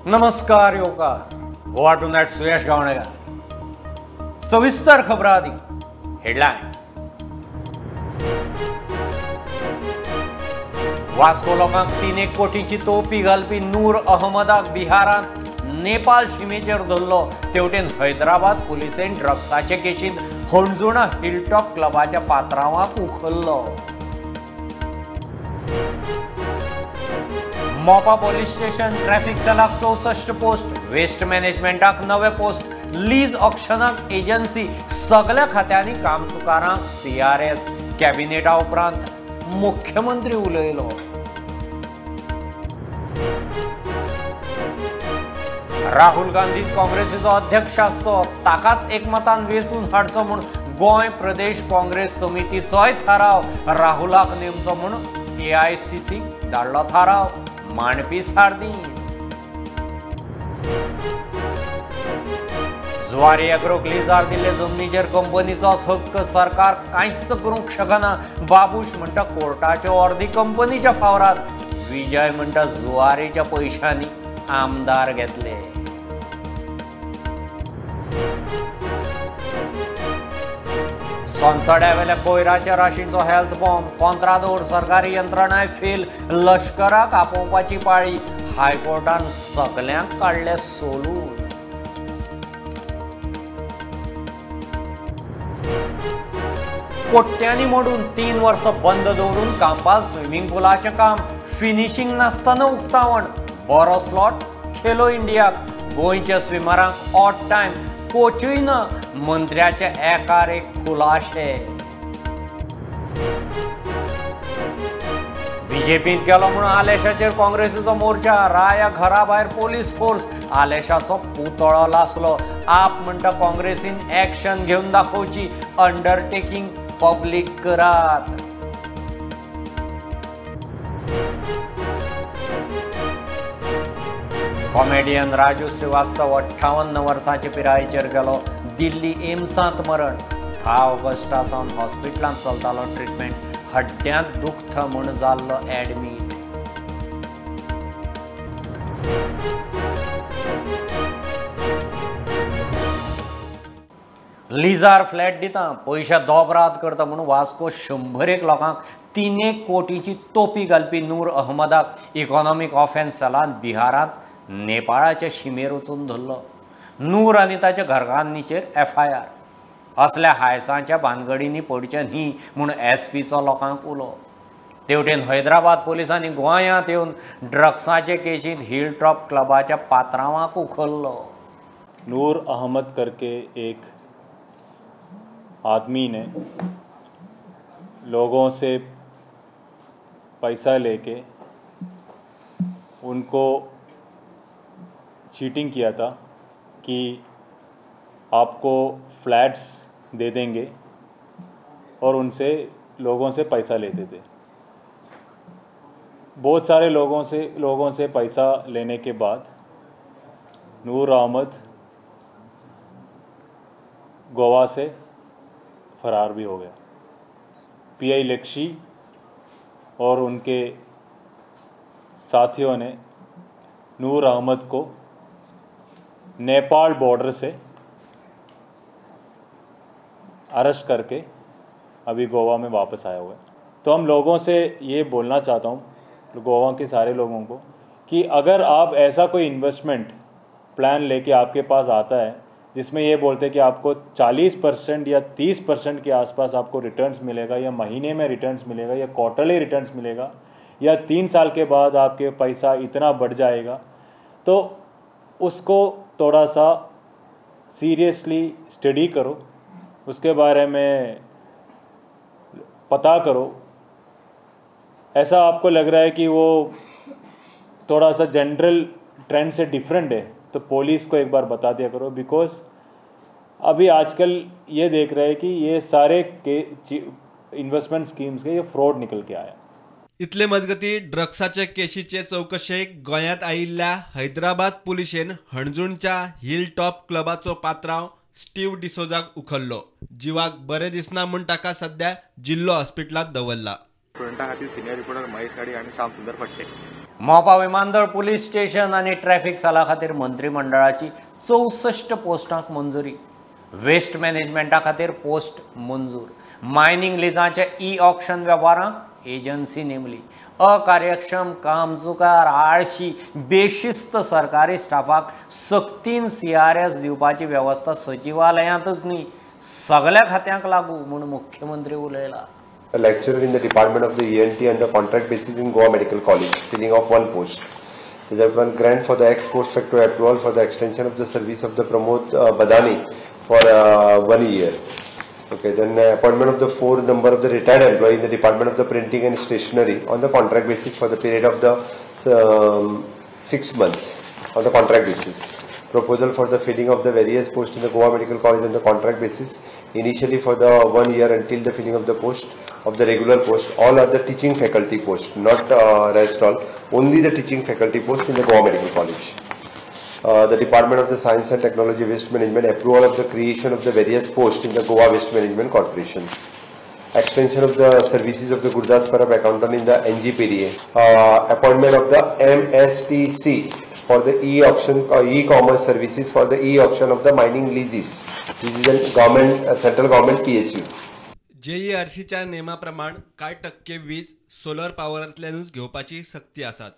नमस्कार येवकार गोवा टुनायट सुयश गावणेकर. सविस्तर खबरां आदी हेडलायन्स. वास्को लोकांक 3 कोटींची तोपी घालपी नूर अहमदाक बिहारांत नेपाळ शिमेचेर धरलो. तेवटेन हैदराबाद पुलिसेन ड्रग्साचे केशींत हणजुणा हिलटॉप क्लबाच्या पात्रांवाक उखल्लो. मोपा पोलीस स्टेशन ट्रॅफिक सेलाक 64 पोस्ट, वेस्ट मॅनेजमेंटाक 9 पोस्ट, लीज ऑक्शनाक एजन्सी, सगळ्या खात्यांनी कामचुकारांक सीआरएस. कॅबिनेटा उपरांत मुख्यमंत्री उलयलो. राहुल गांधीच काँग्रेसीचो अध्यक्ष आसचो, ताकाच एकमतान वेंचून हाडचो म्हूण गोंय प्रदेश काँग्रेस समितीचोय थाराव. राहुलाक नेमचो म्हूण एआयसीसी धाडलो थाराव. मांडपी सार्दीन. जुवारी एग्रोक लिजार दिल्ले जमनीचेर कंपनीचोच हक्क, सरकार कांयच करूंक शकना. बाबूश म्हणटा कोर्टाच्यो अर्दी कंपनीच्या फावरात. विजय म्हणटा जुवारीच्या पयशांनी आमदार घेतले. सोनसड्यावेल्या कोयराच्या राशींचो हेल्थ बॉम्ब, कोंत्रादोर, सरकारी यंत्रणाय फेल, लश्कराक आपोवपाची पाळी. हायकोर्टान सगल्यांक काडले सोलून. कोट्यांनी मोडून 3 वर्सां बंद दवरून कांपाल स्विमींग पुलाचें काम फिनिशींग नासतना उक्तावण. बरो स्लॉट खेलो इंडियाक. गोंयच्या स्विमरांक ऑड टायम, कोचूय ना. मंत्र्याचे एकार एक खुलाशे. बीजेपींत गेलो म्हणून आलेशाचेर काँग्रेसीचो मोर्चा. राया घरा भायर पोलीस फोर्स. आलेशाचो पुतळो लासलो. आप म्हणटा काँग्रेसीन एक्शन घेवन दाखोवची, अंडरटेकींग पब्लीक करात. कॉमेडियन राजू श्रीवास्तव 58 वर्सांचे पिरायेचेर गेलो. दिल्ली एम्सांत मरण. 10 ऑगस्टा सावन हॉस्पिटलांत चलतालो ट्रिटमेंट. हड्ड्यांत दुखता म्हूण जाल्लो ॲडमीट. लिजार फ्लॅट दिता, पयशे दोबराद करता म्हूण वास्को 101 लोकांक 3 कोटींची तोपी घालपी नूर अहमदाक इकॉनॉमीक ऑफेन्स सेलान बिहारांत नेपाळाच्या शिमेर वचून धरलो. नूर आनी ताच्या घरकान्नीचेर एफआयआर. असल्या हायसांच्या भानगडींनी पडचें न्ही म्हूण एसपीचो लोकांक उलो. तेवटेन हैदराबाद पोलिसांनी गोंयांत येवन ड्रग्साचे केशींत हिलटॉप क्लबाच्या पात्रांवाक उखल्लो. नूर अहमद करके एक आदमी ने लोगों से पैसा लेके उनको चीटिंग किया था कि आपको फ्लैट्स दे देंगे और उनसे लोगों से पैसा लेते थे। बहुत सारे लोगों से पैसा लेने के बाद नूर अहमद गोवा से फरार भी हो गया। पीआई लक्षी और उनके साथियों ने नूर अहमद को नेपाल बॉर्डर से अरेस्ट करके अभी गोवा में वापस आया हुआ है। तो हम लोगों से ये बोलना चाहता हूँ, गोवा के सारे लोगों को, कि अगर आप ऐसा कोई इन्वेस्टमेंट प्लान लेके आपके पास आता है जिसमें ये बोलते हैं कि आपको 40% या 30% के आसपास आपको रिटर्न्स मिलेगा, या महीने में रिटर्न्स मिलेगा, या क्वार्टरली रिटर्न्स मिलेगा, या 3 साल के बाद आपके पैसा इतना बढ़ जाएगा, तो उसको थोड़ा सा सीरियसली स्टडी करो, उसके बारे में पता करो। ऐसा आपको लग रहा है कि वो थोड़ा सा जनरल ट्रेंड से डिफरेंट है तो पुलिस को एक बार बता दिया करो, because अभी आजकल ये देख रहे हैं कि ये सारे के इन्वेस्टमेंट स्कीम्स के ये फ्रॉड निकल के आया। इतले मजगती ड्रग्साचे केशीचे चवकशेक गोंयांत आयिल्ल्या हैदराबाद पुलिशेन हणजूणच्या हिल टॉप क्लबाचो पात्रांव स्टीव डिसोजाक उखल्लो. जिवाक बरें दिसना म्हूण ताका सद्या जिल्लो हॉस्पिटलांत दवरला. स्टुडंटा खातीर सिनियर रिपोर्टर महेश गाडी आनी श्याम सुंदर फडते. मोपा विमानतळ पुलीस स्टेशन आनी ट्रॅफिक साला खातीर मंत्रीमंडळाची 64 पोस्टांक मंजुरी. वेस्ट मॅनेजमेंटा खातीर पोस्ट मंजूर. मायनिंग लिजांच्या ई ऑक्शन वेव्हारांक एजन्सी नेमली. अकार्यक्षम, कामचुकार, आळशी, बेशिस्त सरकारी स्टाफाक सक्तीन CRS दिवपाची वेवस्था सचिवालयांतच न्ही सगळ्या खात्यांक लागू म्हूण मुख्यमंत्री उलयला. A lecturer in the department of the ENT under contract basis in Goa Medical College, filling of one post. There's grant for the ex post facto approval for the extension of the service of the Pramod Badani for 1 year. Okay, then appointment of the 4 number of the retired employee in the department of the printing and stationery on the contract basis for the period of the 6 months on the contract basis. Proposal for the filling of the various posts in the Goa Medical College on the contract basis, initially for the 1 year until the filling of the post of the regular post. All are the teaching faculty post, not rest all, only the teaching faculty post in the Goa Medical College. The Department of the Science and Technology Waste Management, approval of the creation of the various posts in the Goa Waste Management Corporation. Extension of the services of the Gurdas Parab accountant in the NGPDA. Appointment of the MSTC for the e-auction, e-commerce services for the e-auction of the mining leases. This is a government, central government PSU. JERCच्या नेमाप्रमाण कांय टक्के वीज solar पावरांतल्यानूच घेवपाची सक्ती आसाच.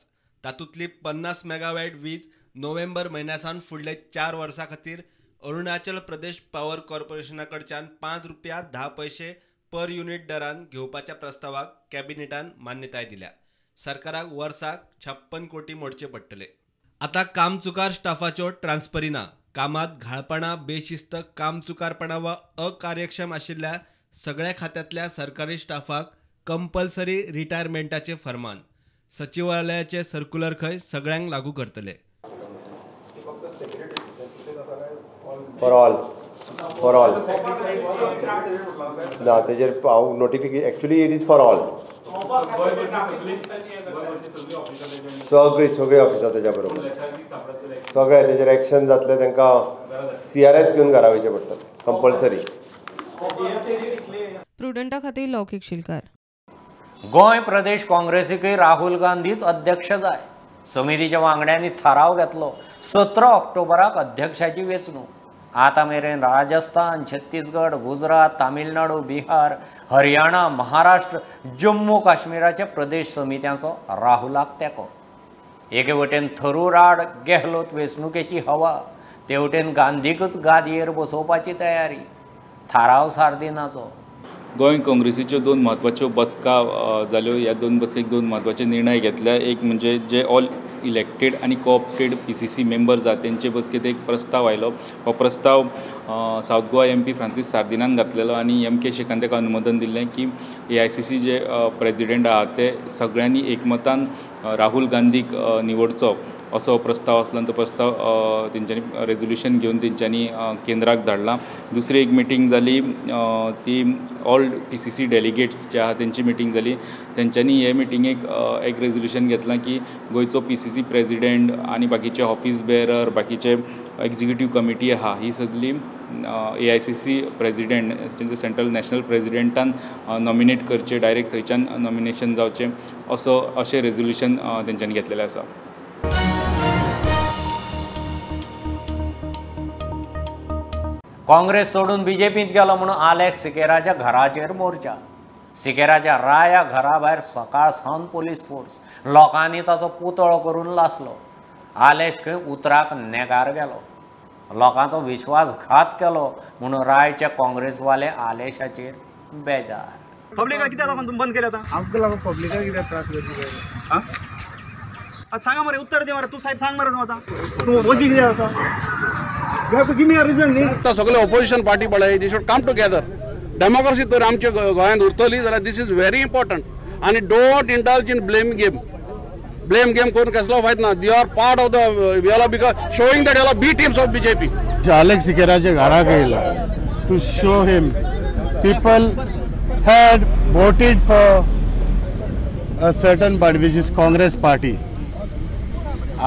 तातूंतली 50 megawatt वीज नोव्हेंबर म्हयन्या सावन फुडले 4 वर्सां खातीर अरुणाचल प्रदेश पावर कॉर्पोरेशना कडच्यान ₹5.10 पर युनिट दरान घेवपाच्या प्रस्तावाक कॅबिनेटान मान्यताय दिल्या. सरकाराक वर्साक 56 कोटी मोडचे पडटले. आतां कामचुकार स्टाफाच्यो ट्रान्सफरी ना. कामात घाळपणां, बेशिस्त, कामचुकारपणां वा अकार्यक्षम आशिल्ल्या सगळ्या खात्यांतल्या सरकारी स्टाफाक कंपल्सरी रिटायरमेंटाचें फर्मान. सचिवालयाचें सर्क्युलर खंय सगळ्यांक लागू करतले. फॉर ऑल, फॉर ऑल ना तेजेर हांव notification actually it is for all. सगळीं सगळीं ऑफिसां तेज्या बरोबर सगळें तेजेर एक्शन जातलें. तांकां CRS घेवन घरा वयचें पडटलें कंपल्सरी. प्रुडंटा खातीर लौकीक शिलकार. गोंय प्रदेश काँग्रेसीकय राहुल गांधीच अध्यक्ष जाय. समितीच्या वांगड्यांनी थाराव घेतलो. 17 ऑक्टोबराक अध्यक्षाची वेंचणूक. आतां मेरेन राजस्थान, छत्तीसगड, गुजरात, तामिळनाडू, बिहार, हरियाणा, महाराष्ट्र, जम्मू काश्मीराच्या प्रदेश समित्यांचो राहुलाक तेंको. एके वटेन थरूर आड गेहलोत वेंचणुकेची हवा, ते वटेन गांधीकच गादयेर बसोवपाची तयारी. थाराव सार्दिनाचो. गोंय काँग्रेसीच्यो 2 म्हत्वाच्यो बसका जाल्यो. ह्या 2 बसकेक 2 म्हत्वाचे निर्णय घेतले. एक म्हणजे जे ऑल इलेक्टेड आनी कोऑप्टेड PCC members आसा तेंचे बसकेंत एक प्रस्ताव आयलो. हो प्रस्ताव सावथ गोवा MP Francis सार्दिनान घातलेलो आनी MK शेखान ताका अनुमोदन दिल्लें की AICC जे प्रेजिडेंट आहा ते सगळ्यांनी एकमतान राहुल गांधीक निवडचो असो प्रस्ताव आसलो आनी तो प्रस्ताव तेंच्यांनी रेजोल्युशन घेवन तेंच्यांनी केंद्राक धाडला. दुसरी एक मिटींग जाली ती ऑल PCC delegates जे आहा तेंची मिटींग जाली. तेंच्यांनी हे मिटिंगेक एक रेजोल्युशन घेतलां की गोंयचो PCC president आनी बाकीचे ऑफिस बेरर, बाकीचे एग्जिक्युटीव कमिटी आहा ही सगळी AICC president तेंचे सेंट्रल नॅशनल प्रेजिडेंटान नॉमिनेट करचे, डायरेक्ट थंयच्यान नॉमिनेशन जावचें असो अशें रेजोल्युशन तेंच्यांनी घेतलेलें आसा. काँग्रेस सोडून बीजेपींत गेलो म्हणून आलेक्स सिकेराच्या घराचेर मोर्चा. सिकेराच्या राया घरा भायर सकाळ सावन पोलीस फोर्स. लोकांनी ताचो पुतळो करून लासलो. आलेक्स खंय उतराक नेगार गेलो. लोकांचो विश्वासघात केलो म्हणून रायचे काँग्रेसवाले आलेशाचेर बेजार. पब्लिकाक कित्याक लागून बंद केलें आतां? आमकां लागून पब्लिकाक कित्याक त्रास करचे? आतां सांगा मरे, उत्तर दी मरे तूं साहेब, सांग मरे तूं आतां तूं वचगी कित्याक आसा? You have to give me a reason न्ही. आतां सगळे ऑपोजिशन पार्टी पळय, they should come together. Democracy तर आमच्या गोंयांत उरतली जाल्यार this is very important. आनी don't indulge in blame game. Blame game करून कसलो फायदो ना. They are part of the we are because showing that you are B teams of BJP. Alex सिकेराच्या घराक येयला to show him people had voted for a certain party which is Congress party.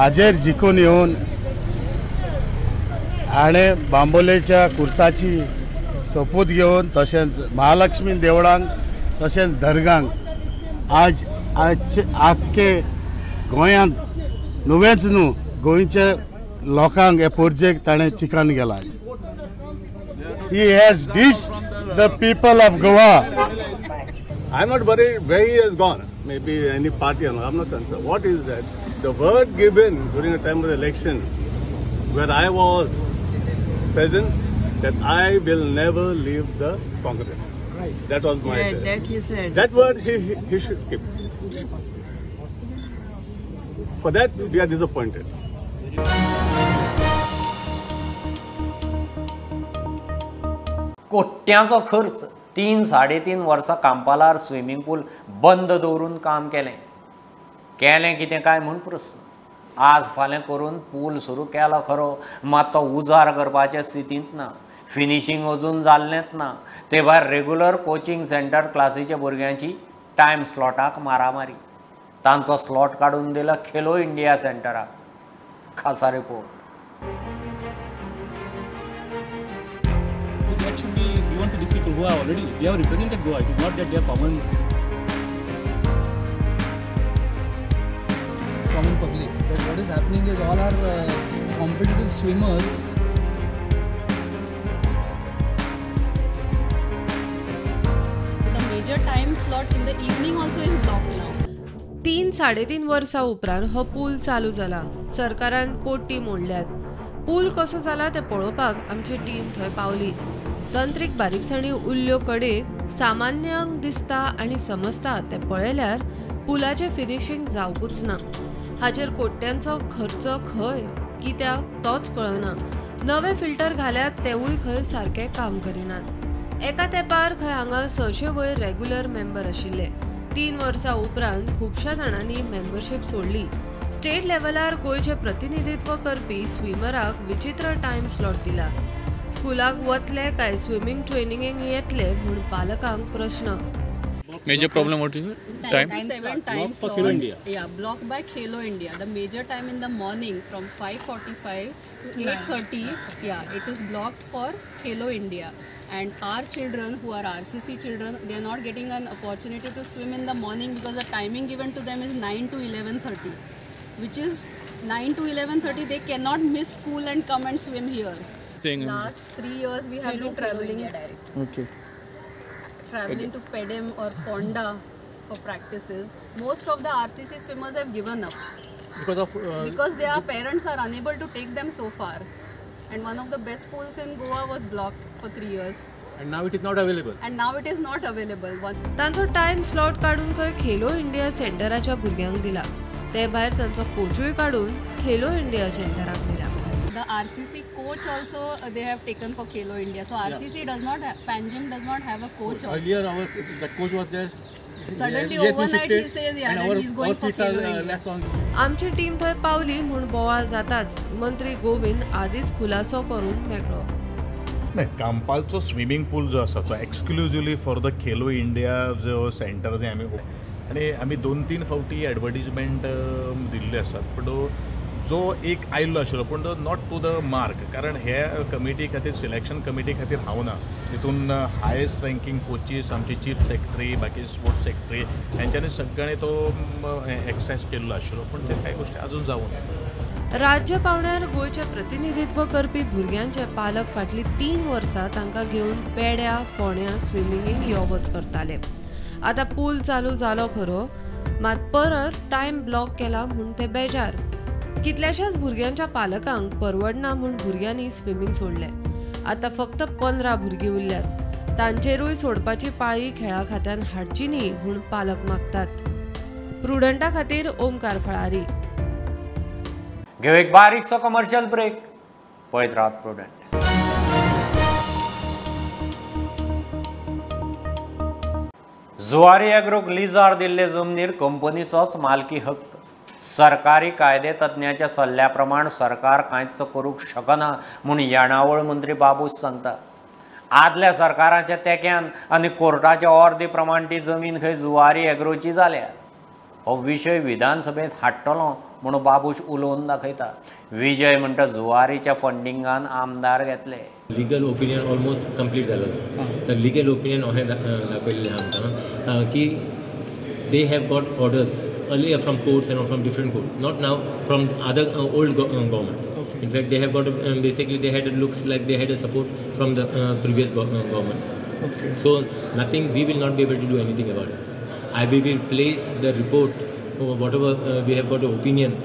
आजेर जिखून येवन हाणें बांबोलेच्या कुर्साची सोपूत घेवन तशेंच महालक्ष्मी देवळांक तशेंच दर्गांक आज आख्खे गोंयांत नुवेंच न्हू गोंयच्या लोकांक हे पोरजेक ताणें चिकन गेला. He has dished the people of Goa. I am not worried where he has gone. Maybe any party or not, I am not concerned. What is that? The word given during the time of the election, where I was present, that I will never leave the Congress. Right. That was my that he said. That word he should keep. For that we are disappointed. कोट्यांचो खर्च 3-3.5 वर्सां कांपालार swimming पूल बंद दवरून काम केलें. केलें कितें काय म्हूण प्रस्न. आज फाल्यां करून पूल सुरू केलो खरो, मात तो उजार करपाचे स्थितींत ना. फिनिशींग अजून जाल्लेंच ना. ते भायर रेगुलर कोचिंग सेंटर क्लासीच्या भुरग्यांची टायम स्लॉटाक मारामारी. तांचो स्लॉट काडून दिला खेलो इंडिया सेंटराक. खासा report. That should be given to these people who are already, they have represented Goa. It is not that they are common public. But what is happening is all our competitive swimmers. The major time slot in the evening also is blocked now. 3-3.5 वर्सां उपरांत हो पूल चालू जाला. सरकारान कोटी मोडल्यात. पूल कसो जाला तें पळोवपाक आमची टीम थंय पावली. तंत्रीक बारीकसाणी उरल्यो कडेक सामान्यांक दिसता आनी समजता तें पळयल्यार पुलाचें फिनिशींग जावकूच ना. हाचेर कोट्यांचो खर्च खंय कित्याक तोच कळना. नवे फिल्टर घाल्यात तेवूय खंय सारकें काम करिनात. एका तेंपार खंय हांगा 600 वयर रेगुलर मेंबर आशिल्ले. 3 वर्सां उपरांत खुबश्या जाणांनी मेंबरशीप सोडली. स्टेट लेवलार गोंयचें प्रतिनिधित्व करपी स्विमराक विचित्र टायम स्लॉट दिला. स्कुलाक वतले काय स्विमींग ट्रेनिंगेक येतले म्हूण पालकांक प्रश्न. Major problem what is it? Time? 7 time slot. Khelo India. Yeah, blocked by Khelo India. The major time in the morning from 5:45 to 8:30. Yeah, it is blocked for Khelo India. And our children who are RCC children, they are not getting an opportunity to swim in the morning because the timing given to them is 9 to 11:30, which is 9 to 11:30. They cannot miss school and come and swim here. Last 3 years we have been traveling. Okay. Traveling to Pedem or Ponda for practices. Most of the RCC swimmers have given up because of because their parents are unable to take them so far. And one of the best pools in Goa was blocked for 3 years. And now it is not available. And now it is not available. तांचो time slot काडून खंय Khelo India सेंटराच्या भुरग्यांक दिला. ते भायर तांचो कोचूय काडून Khelo India सेंटराक दिला. The RCC coach also they have taken for Khelo India. So RCC does not have, Panjim does not have a coach also. Earlier our the coach was there. Suddenly overnight he says yeah that he is going for Khelo India. आमची team थंय पावली म्हूण बोवाळ जाताच मंत्री गोविंद आदीच खुलासो करून मेकळो. नाही, कांपालचो स्विमींग पूल जो आसा तो exclusively for the Khelo India जो सेंटर जे आमी आनी आमी 2-3 फावटी एडवर्टीजमेंट दिल्ले आसात, पूण जो एक आयिल्लो आशिल्लो पूण तो not to the mark, कारण हे कमिटी खातीर सिलेक्शन कमिटी खातीर हांव ना, तितून हायस्ट रँकींग कोचीस आमचे चीफ सेक्रेटरी बाकी स्पोर्ट्स सेक्रेटरी हेंच्यांनी सगळ्यांनी तो एक्सरसायज केल्लो आशिल्लो, पूण ते कांय गोश्टी अजून जावूं ना. राज्य पावंड्यार गोंयचें प्रतिनिधित्व करपी भुरग्यांचे पालक फाटलीं 3 वर्सां तांकां घेवन पेड्या फोंड्या स्विमिंगेक यो वच करताले. आतां पूल चालू जालो खरो, मात परत टायम ब्लॉक केला म्हूण ते बेजार. कितल्याशाच भुरग्यांच्या पालकांक परवडना म्हूण भुरग्यांनी स्विमींग सोडलें. आतां फक्त 15 भुरगीं उरल्यात. तांचेरूय सोडपाची पाळी खेळा खात्यान हाडची न्ही म्हूण पालक मागतात. प्रुडंटा खातीर ओमकार फळारी. घेऊ एक बारीकसो कमर्शियल ब्रेक. पळयत राहात प्रुडंट. जुवारी एग्रोक लिजार दिल्ले जमनीर कंपनीचोच मालकी हक्क. सरकारी कायदे तज्ञाच्या सल्ल्या प्रमाण सरकार कांयच करूंक शकना म्हूण येणावळ मंत्री बाबूश सांगता. आदल्या सरकाराच्या तेक्यान आनी कोर्टाच्या ऑर्दी प्रमाण ती जमीन खंय जुवारी एग्रोची जाल्या. हो विशय विधानसभेंत हाडटलो म्हूण बाबूश उलोवन दाखयता. विजय म्हणटा जुवारीच्या फंडिंगान आमदार घेतले. लिगल ओपिनियन ऑलमोस्ट कंप्लीट जालो. तर लिगल ओपिनियन अशें दाखयल्लें आमकां की they have got orders Earlier from courts and from different courts, not now from other old governments. Okay. In fact, they have got basically they had, it looks like they had a support from the previous governments. Okay. So nothing, we will not be able to do anything about it. We will place the report or whatever we have got an opinion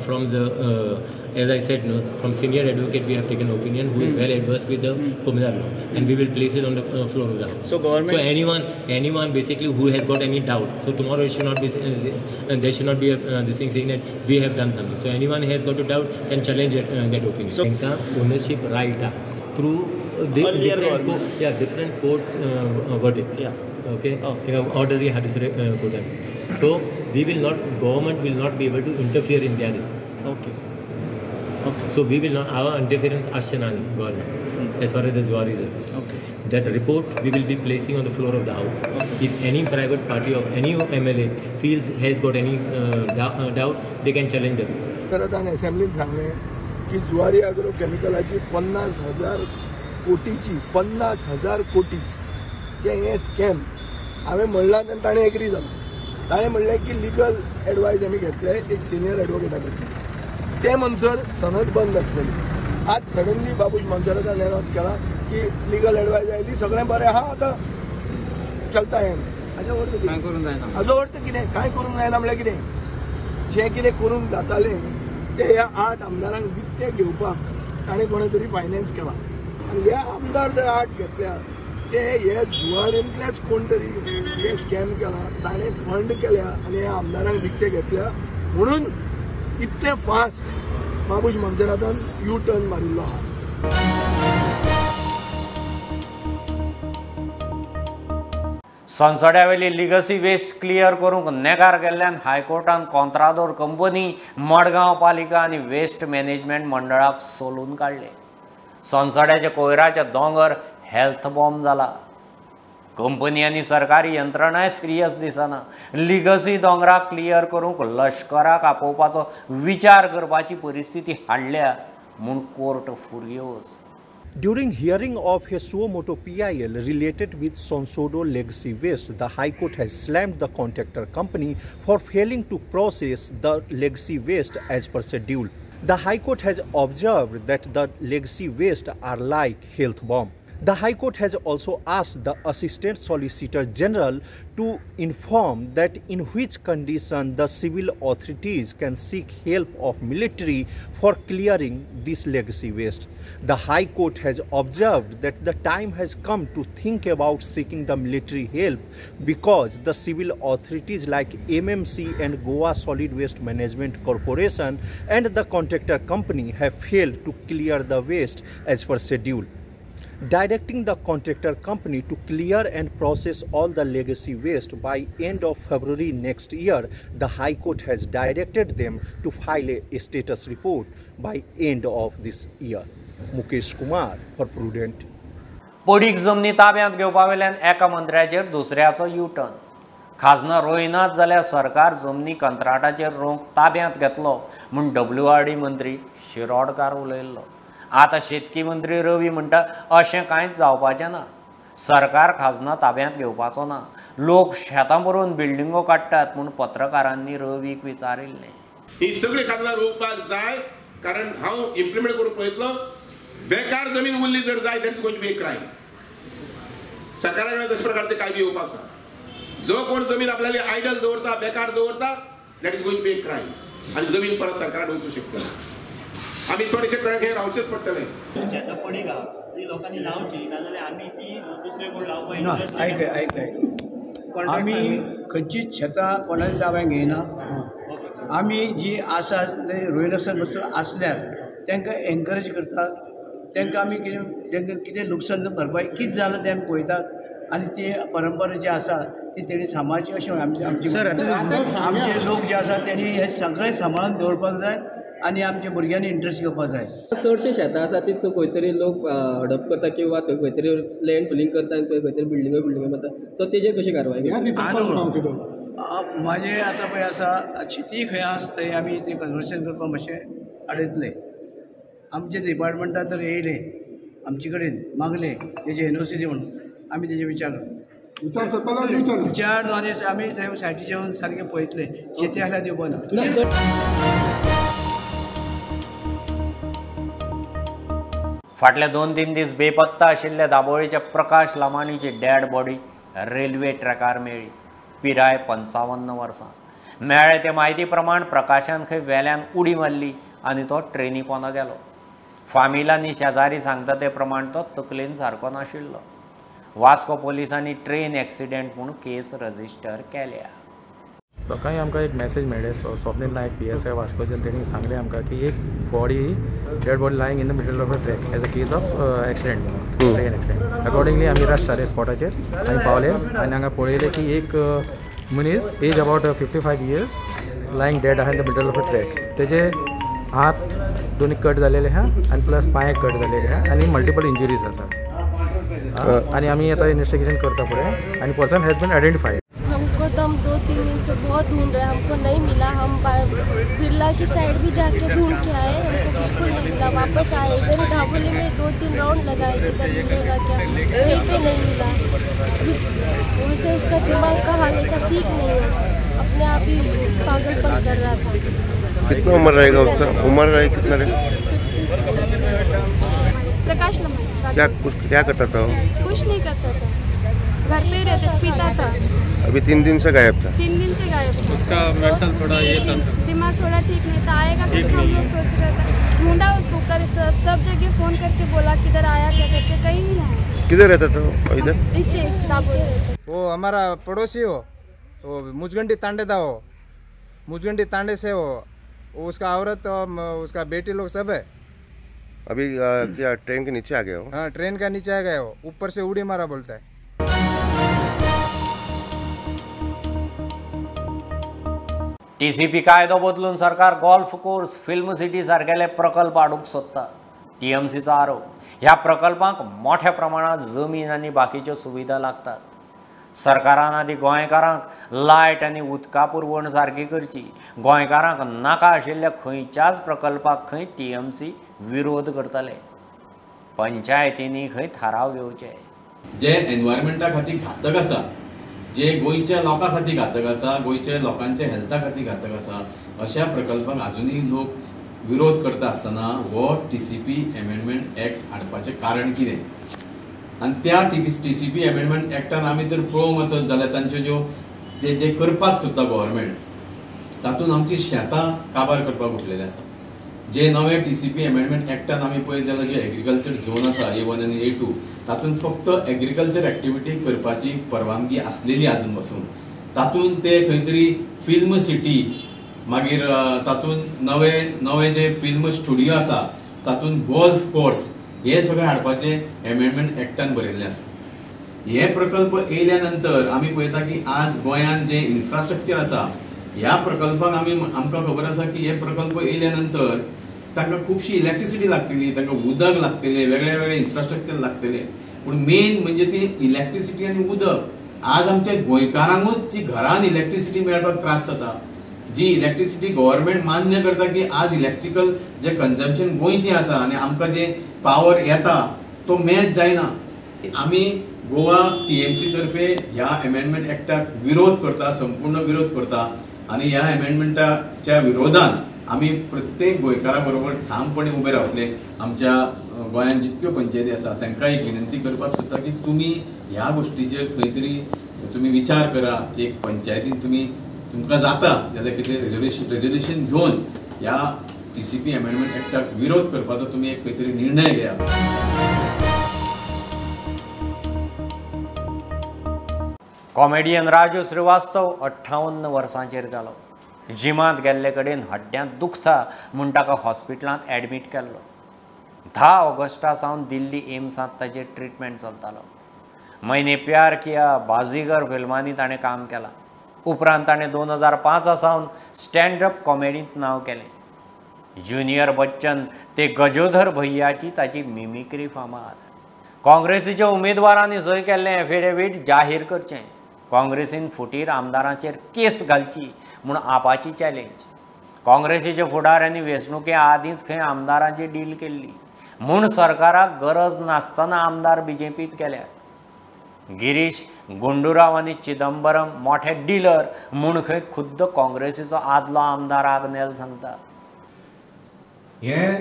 from the, as I said, no, from senior advocate we have taken opinion who is well adversed with the Comunidade law, and we will place it on the floor of the house. So government. So anyone basically who has got any doubts, so tomorrow it should not be, there should not be a, this thing saying that we have done something. So anyone who has got a doubt can challenge it, that opinion. So ownership right through different, different court verdicts. Yeah. Okay. Order court. So we will not, government will not be able to interfere in their decision. Okay. Okay. So we will not, our interference ashanani government as far as the Zuari is. Okay. That report we will be placing on the floor of the house. Okay. If any private party of any MLA feels has got any doubt, they can challenge the report. परत असेंब्लीन सांगलें की Zuari agro केमिकलाची 50,000 कोटीची 50,000 कोटी जे हे scam हांवें म्हणलां तेन्ना ताणें एग्री जालो. ताणें म्हणलें की लिगल एडवायज आमी घेतले एक सिनियर एडवोकेटा कडल्यान, ते म्हणसर सनद बंद आसलेली. आज सडनली बाबूश मोन्सेरातान अनावन्स केला की लिगल एडवायज आयली, सगळें बरें आहा, आतां चलता हें. हाजो अर्थ कितें? हाजो अर्थ कितें? कांय करूंक जायना म्हणल्यार कितें? जें कितें करूंक जातालें तें ह्या 8 आमदारांक विकतें घेवपाक ताणें कोणें तरी फायनान्स केला. आनी हे आमदार जर 8 घेतल्या ते हे जुवारींतलेच कोण तरी हे स्कॅम केला, ताणें फंड केल्या आनी ह्या आमदारांक विकते घेतल्या, म्हणून इतलें फास्ट बाबूश मोन्सेरातान यू टर्न मारिल्लो आहा. संसड्यावेली लिगसी वेस्ट क्लियर करूंक नेगार गेल्ल्यान हायकोर्टान कॉंत्रादोर कंपनी, मडगांव पालिका आनी वेस्ट मॅनेजमेंट मंडळाक सोलून काडले. संसड्याचे कोयराचे दोंगर हेल्थ बॉम्ब जाला. कंपनी आनी सरकारी यंत्रणाय सिरियस दिसना. लिगसी दोंगराक क्लियर करूंक लश्कराक आपोवपाचो विचार करपाची परिस्थिती हाडल्या म्हूण court फुर्योज. During hearing of a suo motu PIL related with Sonsodo legacy waste, the High Court has slammed the contractor company for failing to process the legacy waste as per schedule. The High Court has observed that the legacy waste are like health bomb. The High Court has also asked the Assistant Solicitor General to inform that in which condition the civil authorities can seek help of military for clearing this legacy waste. The High Court has observed that the time has come to think about seeking the military help because the civil authorities like MMC and Goa Solid Waste Management Corporation and the contractor company have failed to clear the waste as per schedule. Directing the contractor company to clear and process all the legacy waste by end of February next year, the High Court has directed them to file a status report by end of this year. Mukesh Kumar for Prudent. पडीक जमनी ताब्यांत घेवपा वेल्यान एका मंत्र्याचेर दुसऱ्याचो U turn. खाजना रोयनात जाल्यार सरकार जमनी कंत्राटाचेर रोवंक ताब्यांत घेतलो म्हूण WRD मंत्री शिरोडकार उलयल्लो. आतां शेतकी मंत्री रवी म्हणटा अशें कांयच जावपाचें ना, सरकार खाजना ताब्यांत घेवपाचो ना, लोक शेतां बरोवन बिल्डिंगो काडटात म्हूण पत्रकारांनी रवीक विचारिल्लें. ही सगळी खाजनां रोवपाक जाय, कारण हांव इम्प्लिमेंट करूंक पळयतलो. बेकार जमीन उरली जर जाय that is going to be a crime. सरकारा कडेन तशे प्रकारचे कायदे येवपा आसा. जो कोण जमीन आपल्याला आयडल दवरता, बेकार दवरता, that is going to be a crime आनी जमीन परत सरकारान वचूंक शकता. आमी थोडेशे कडक हे रावचेच पडटले. शेतां पडीक आहा ती लोकांनी लावची, नाजाल्यार आमी ती दुसरे कोण लावपाक इंट्रस्ट. आयक आयक आमी खंयचीच शेतां कोणाच्या ताब्यांत घेयना. आमी जी आसा ते रोयनासतना बसून आसल्यार तांकां एनकरेज करतात. तांकां आमी कितें तांकां कितें लुकसाण भरपाय कितें जालां तें आमी पळयतात आनी ती परंपरा जी आसा ती तेणी सांबाळची अशें आमची आमचे लोक जे आसा तेणी हें सगळें सांबाळून दवरपाक जाय आनी आमच्या भुरग्यांनी इंट्रस्ट घेवपाक जाय. चडशे शेतां आसा ती खंय तरी लोक हडप करता किंवा थंय खंय तरी लँड फिलींग करता आनी थंय खंय तरी बिल्डिंगो बिल्डिंगो बांदता, सो तेजेर कशी कारवाय? म्हाजें आतां पळय आसा शेती खंय आसा थंय आमी तें कन्वर्शन करपाक मातशें अडयतले. आमचे डिपार्टमेंटान तर येयले आमचे कडेन मागले तेजे NOC दी म्हणून, आमी तेजे विचार विचार आनी आमी सायटीचे येवन सारकें पळयतले, शेती आसल्यार दिवपा ना. फाटले 2-3 दीस बेपत्ता आशिल्ल्या दाबोळीच्या प्रकाश लामाणीची डेड बॉडी रेल्वे ट्रॅकार मेळ्ळी. पिराय 55 वर्सां. मेळ्ळे ते म्हायती प्रमाण प्रकाशान खंय वेल्यान उडी मारली आनी तो ट्रेनी पोंदा गेलो. फामिलांनी शेजारी सांगता ते प्रमाण तो तकलेन सारको नाशिल्लो. वास्को पोलिसांनी ट्रेन एक्सिडेंट म्हूण केस रजिस्टर केल्या. सकाळी आमकां एक मॅसेज मेळ्ळे, स्वप्नील नायक PSI वास्कोच्यान तेणी सांगलें आमकां की एक body, dead body lying in the middle of a track as a case of accident, train accident. Accordingly आमी रश जाले स्पॉटाचेर आनी पावले आनी हांगा पळयलें की एक मनीस age about 55 years lying dead आहा in the middle of a track. तेजे हात दोनी कट जालेले आहा आनी प्लस पांय कट जालेले आहा आनी मल्टिपल इंजुरीज आसा. आनी आमी आतां इन्वेस्टिगेशन करता फुडें आनी पर्सन हॅज बीन आयडेंटिफायड. हमको तो हम 2-3 दिन से बहुत ढूंढ रहे हैं, हमको नहीं मिला। हम बिरला की साइड भी जाके ढूंढ के आए, हमको बिल्कुल नहीं मिला। वापस आए इधर दाबोली में 2-3 राउंड लगाए किधर मिलेगा क्या, कहीं पे नहीं मिला। वैसे उसका दिमाग का हाल ऐसा ठीक नहीं है, अपने आप ही पागलपन कर रहा था। कितना उम्र रहेगा उसका? उम्र रहेगा कितना रहेगा? प्रकाश लम्बा। क्या कुछ क्या करता था वो? कुछ नहीं करता था, घर पे ही रहते, पीता था। अभी 3 दिन से गायब था। 3 दिन से गायब था। उसका मेंटल थोड़ा ये था, दिमाग थोड़ा ठीक नहीं था। आएगा तो हम लोग सोच रहे थे, ढूंढा उसको कर सब जगह फोन करके बोला किधर आया क्या करके, कहीं नहीं आया। किधर रहता था वो? इधर नीचे दाबोली। वो हमारा पड़ोसी हो, वो मुजगंडी तांडे था, वो मुजगंडी तांडे से वो उसका औरत और उसका बेटी लोग सब है। अभी क्या ट्रेन के नीचे आ गए हो? हाँ, ट्रेन का नीचे आ गए हो, ऊपर से उड़ी मारा बोलता है। टीसीपी कायदो बदलून सरकार गोल्फ कोर्स, फिल्म सिटी सारकेले प्रकल्प हाडूंक सोदता. टीएमसीचो आरोप. ह्या प्रकल्पांक मोठ्या प्रमाणात जमीन आनी बाकीच्यो सुविधा लागतात. सरकारान आदी गोंयकारांक लायट आनी उदका पुरवण सारकी करची. गोंयकारांक नाका आशिल्ल्या खंयच्याच प्रकल्पाक खंय टीएमसी विरोध करतले. पंचायतींनी खंय थाराव घेवचे. जे एनवायरमेंटा खातीर घातक आसा, जे गोंयच्या लोकां खातीर घातक आसा, गोंयच्या लोकांच्या हेल्था खातीर घातक आसा, अशा प्रकल्पांक आजुनूय लोक विरोध करता आसतना हो TCP amendment act हाडपाचें कारण कितें? आनी त्या TCP amendment एक्टान आमी जर पळोवंक वचत जाल्यार तांच्यो ज्यो ते जे करपाक सोदता गव्हर्मेंट, तातूंत आमची शेतां काबार करपाक उठलेले आसा. जे नवे TCP amendment एक्टान आमी पळयत जाल्यार जे एग्रीकल्चर झोन आसा A1 आनी A2, तातूंत फक्त एग्रीकल्चर एक्टिविटी करपाची परवानगी आसलेली आजून पासून. तातूंत ते खंय तरी फिल्म सिटी, मागीर तातूंत नवे नवे जे फिल्म स्टुडियो आसा, तातूंत गोल्फ कोर्स, हे सगळें हाडपाचें एमेंडमेंट एक्टान बरयल्लें आसा. हे प्रकल्प येयल्या नंतर आमी पळयता की आज गोंयांत जें इन्फ्रास्ट्रक्चर आसा, ह्या प्रकल्पाक आमी आमकां खबर आसा की हे प्रकल्प येयल्या नंतर तांकां खुबशी इलेक्ट्रिसिटी लागतली, तांकां उदक लागतलें, वेगळे वेगळे इन्फ्रास्ट्रक्चर लागतलें. पूण मेन म्हणजे ती इलेक्ट्रिसिटी आनी उदक. आज आमच्या गोंयकारांकूच जी घरान इलेक्ट्रिसिटी मेळपाक त्रास जाता, जी इलेक्ट्रिसिटी गव्हर्मेंट मान्य करता की आज इलेक्ट्रिकल जे कन्जम्पशन गोंयचें आसा आनी आमकां जे पावर येता तो मॅच जायना. आमी गोवा TMC तर्फे ह्या एमेंडमेंट एक्टाक विरोध करता, संपूर्ण विरोध करता आनी ह्या एमेंडमेंटाच्या विरोधान आमी प्रत्येक गोंयकारा बरोबर ठामपणे उबे रावतले. आमच्या गोंयांत जितक्यो पंचायती आसा तांकां एक विनंती करपाक सोदता की तुमी ह्या गोश्टीचेर खंय तरी तुमी विचार करा. एक पंचायतीन तुमी तुमकां जाता जाल्यार कितें रेजोल्युशन घेवन ह्या TCP amendment एक्टाक विरोध करपाचो तुमी एक खंय तरी निर्णय घेया. कॉमेडियन राजू श्रीवास्तव 58 वर्सांचेर जालो. जिमांत गेल्ले कडेन हड्ड्यांत दुखता म्हूण ताका हॉस्पिटलांत एडमीट केल्लो. 10 ऑगस्टा सावन दिल्ली एम्सांत ताचेर ट्रिटमेंट चलतालो. मैने प्यार किया, बाजीगर फिल्मांनी ताणें काम केलां. उपरांत ताणें 2005 सावन स्टँड अप कॉमेडींत नांव केलें. ज्युनियर बच्चन ते गजोधर भैयाची ताची मिमिक्री फामाद. काँग्रेसीच्या उमेदवारांनी सय केल्लें एफिडेवीट जाहीर करचें. काँग्रेसीन फुटीर आमदारांचेर केस घालची म्हूण आपाची चॅलेंज. काँग्रेसीच्या फुडाऱ्यांनी वेंचणुके आदींच खंय आमदारांची डील केल्ली म्हूण सरकाराक गरज नासतना आमदार बीजेपींत गेल्यात. गिरीश गुंडूराव आनी चिदंबरम मोठे डिलर म्हूण खंय खुद्द काँग्रेसीचो आदलो आमदार आग्नेल सांगता. हें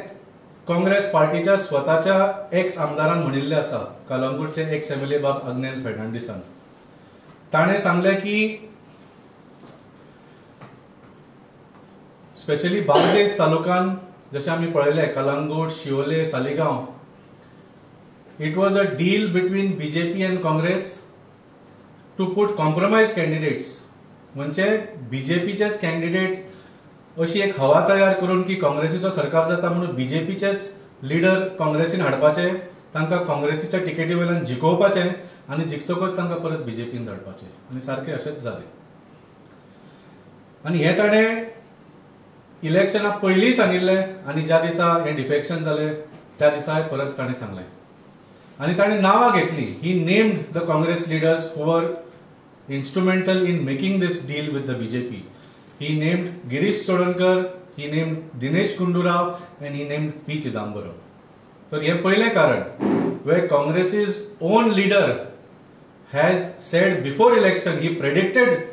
काँग्रेस पार्टीच्या स्वताच्या एक्स आमदारान म्हणिल्लें आसा, कलंगूटचे एक्स एमएलए बाब आग्नेल फेर्नांडीसान. ताणें सांगलें की स्पेशली बार्देस तालुकान जशें आमी पळयलें Calangute, Siolim, Saligao, it was a deal between BJP and Congress to put compromise candidates. म्हणजे बीजेपीचेच कॅन्डिडेट अशी एक हवा तयार करून की काँग्रेसीचो सरकार जाता म्हणून बीजेपीचेच लिडर काँग्रेसीन हाडपाचे, तांकां काँग्रेसीच्या तिकेटी वयल्यान जिखोवपाचे आनी जिखतकच तांकां परत बीजेपीन धाडपाचे. आनी सारकें अशेंच जालें. आनी हें ताणें इलेक्शना पयलीं सांगिल्लें आनी ज्या दिसा हें डिफेक्शन जालें त्या दिसाय परत ताणें सांगलें. आनी ताणें नांवां घेतली. He named the Congress leaders who were instrumental in making this deal with the BJP. He named Girish Chodankar, he named Dinesh Gundu Rao and he named P Chidambaram. तर हें पयलें कारण where Congress's own leader has said before election, he predicted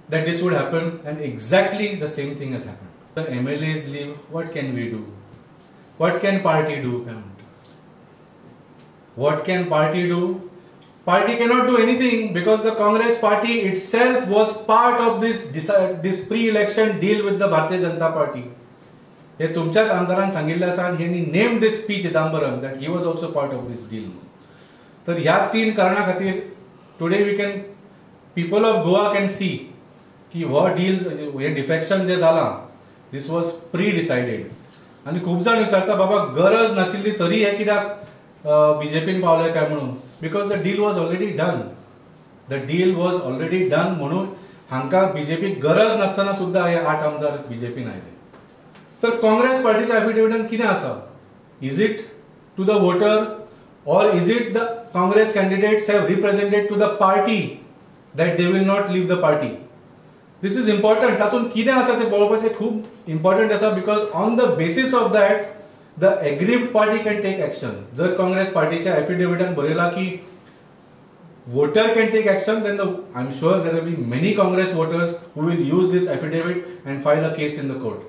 that this would happen and exactly the same thing has happened. The MLAs leave, what can we do? What can party do? What can party do? Party cannot do anything because the Congress party itself was part of this pre-election deal with the Bharatiya Janata Party. हे तुमच्याच आमदारान सांगिल्लें आसा आनी हेणी named this P Chidambaram that he was also part of this deal. तर ह्या तीन कारणां खातीर today we can, people of Goa can see की हो डील, हे डिफेक्शन जें जालां this was pre decided. आनी खूब जाण विचारता बाबा गरज नाशिल्ली तरी हे कित्याक बीजेपीन पावले काय म्हणून, because the deal was already done. The deal was already done म्हणून हांकां बीजेपी गरज नासतना सुद्दां हे 8 आमदार बीजेपीन आयले. तर काँग्रेस पार्टीच्या एफिडेविटान कितें आसा? Is it to the voter or is it the Congress candidates have represented to the party that they will not leave the party? This is important. तातूंत कितें आसा तें पळोवपाचें खूब इम्पॉर्टंट आसा because on the basis of that the aggrieved party can take action. जर काँग्रेस पार्टीच्या एफिडेविटान बरयलां की voter can take action, then I am sure there will be many Congress voters who will use this affidavit and file a case in the court.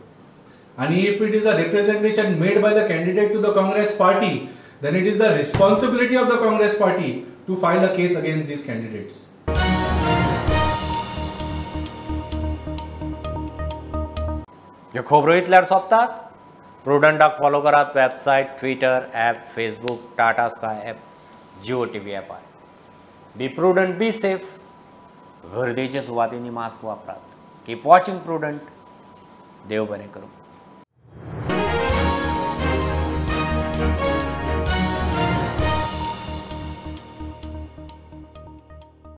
And if it is a representation made by the candidate to the Congress party, then it is the responsibility of the Congress party to file a case against these candidates. ह्यो खबरो इतल्यार सोंपतात. प्रुडंटाक follow करात website, Twitter, app, Facebook, Tata Sky app, Jio TV ॲपार. Be prudent, be safe. गर्देच्या सुवातींनी mask वापरात. Keep watching Prudent. देव बरें करूं.